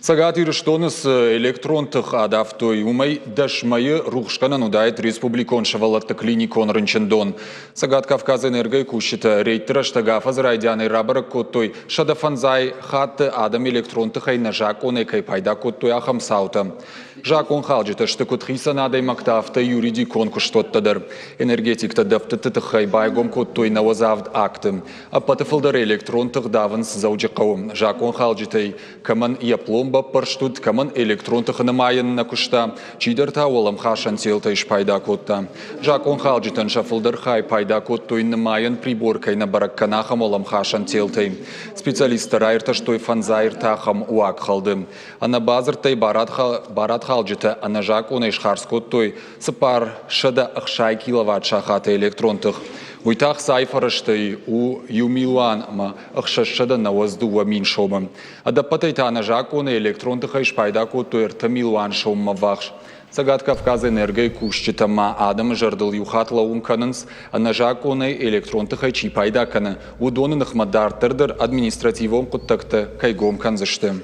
Цӕгат Ирыстоны цы электрон тых адавтой, уымӕй 10 мӕйы рухсгӕнӕн уыдаид республикон сывӕллӕтты клиникон рынчындон. Цӕгат Кавказы энергойы кусджытӕ рейдты рӕстӕг афӕдзы райдианӕй рабӕрӕг кодтой, 105 хатты адӕм электрон тыхӕй нӕзакъонӕй кӕй пайда кодтой, ахӕм цаутӕ. Закъонхалджытӕ сты куыд хицӕн адӕймӕгтӕ, афтӕ юридикон куыстуӕттӕ дӕр. Энергетиктӕ дӕфтыты тыххӕй байгом кодтой 97 акты. Ӕппӕты фылдӕр электрон тых давынц Дзӕуджыхъӕуы. Закъонхалджытӕй кӕмӕн йӕ пломбӕ ӕппӕрст уыд, кӕмӕн электрон тыхы нымайӕн нӕ куыста, чидӕр та уӕлӕмхасӕн телтӕй спайда кодта. Закъонхалджытӕн сӕ фылдӕр хай пайда кодтой нымайӕн прибор кӕй нӕ бӕрӕг кӕны, ахӕм уӕлӕмхасӕн телтӕй. Специалисттӕ раиртӕстой фӕндзай ӕртӕ уагхӕлды. Ӕнӕбадзырдтӕй барадхалджытӕ ӕнӕзакъонӕй схардз кодтой 460 киловатт-сахаты электрон тых. Уый та ӕхцайы фӕрӕзтӕй у иу милуан ӕмӕ 692 000 сомы. Ӕдӕппӕтӕй та ӕнӕзакъонӕй электрон тыхӕй спайда кодтой 3 милуан соммӕ ввахс. Цӕгат Кавказы энергойы кусджытӕ ма адӕмы зӕрдыл иу хатт лӕууын кӕнынц, ӕнӕзакъонӕй электрон тыхӕй чи пайда кӕны, уыдоны ныхмӕ дарддӕр дӕр административон хъуыддӕгтӕ кӕй гом кӕндзысты.